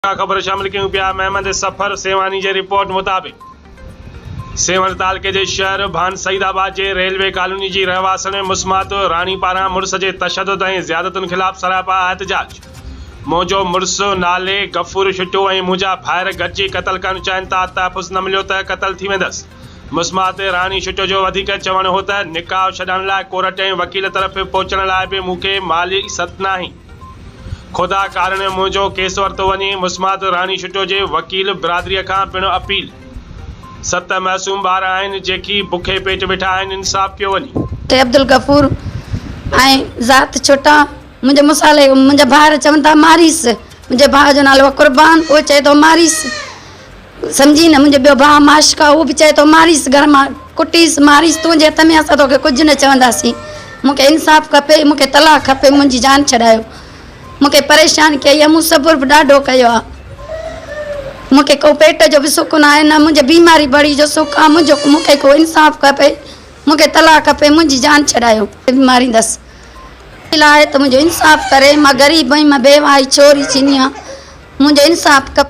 کان خبر شامل ڪيون پيا محمد صفر سيوهاڻي جي رپورٽ مطابق سيوهڻ تعلقي جي شهر ڀان سعيد آباد جي ريلوي ڪالوني جي رهواسڻ مسمات راڻي پاران مڙس جي تشدد ۽ زيادتن خلاف سراپا احتجاج منهنجو مڙس نالي غفور شٽو ۽ منهنجا ڀائر گڏجي قتل ڪرڻ چاهين ٿا تحفظ نه مليو ته قتل ٿي ويندس مسمات راڻي شٽو جو وڌيڪ چوڻ هو ته نڪاح ڇڏائڻ لاء ڪورٽ ۽ وڪيل طرف پهچڻ لاء به مون کي مالي ست ناهي. خدا ڪارڻ منهنجو ڪيس ورتو وڃي، مسمات راڻي شٽو جي وڪيل برادريء کان پڻ اپيل، ست معصوم ٻار آهن جيڪي بکي پيٽ ويٺا آهن، انصاف ڪيو وڃي. تي عبدالغفور ۽ ذات ڇٽا منهنجي مصالحي منهنجا ڀائر چون ٿا ماريس منهنجي ڀاء جو نالو آهي قربان اهو چئي ٿو ماريس سمجهي نه منهنجو ٻيو ڀاء معشوق آهي اهو به چئي ٿو ماريس گهر مان ڪٽيس ماريس تنهنجي هٿ ۾ اسان توکي ڪجهه نه چونداسين مون کي انصاف کپي مون کي طلاق کپي منهنجي جان ڇڏايو مون کي پريشان ڪئي آهي مون صبر به ڏاڍو ڪيو آهي مون کي ڪو پيٽ جو به سک نه آهي نه منهنجي بيماري بڙي جو سک آهي منهنجو مون کي ڪو انصاف کپي مون کي طلاق کپي منهنجي جان ڇڏايو ماريندس لاء ته منهنجو انصاف ڪري مان غريب ۽ مان بيواهه ڇوري ڇني آهيان منهنجو انصاف کپي.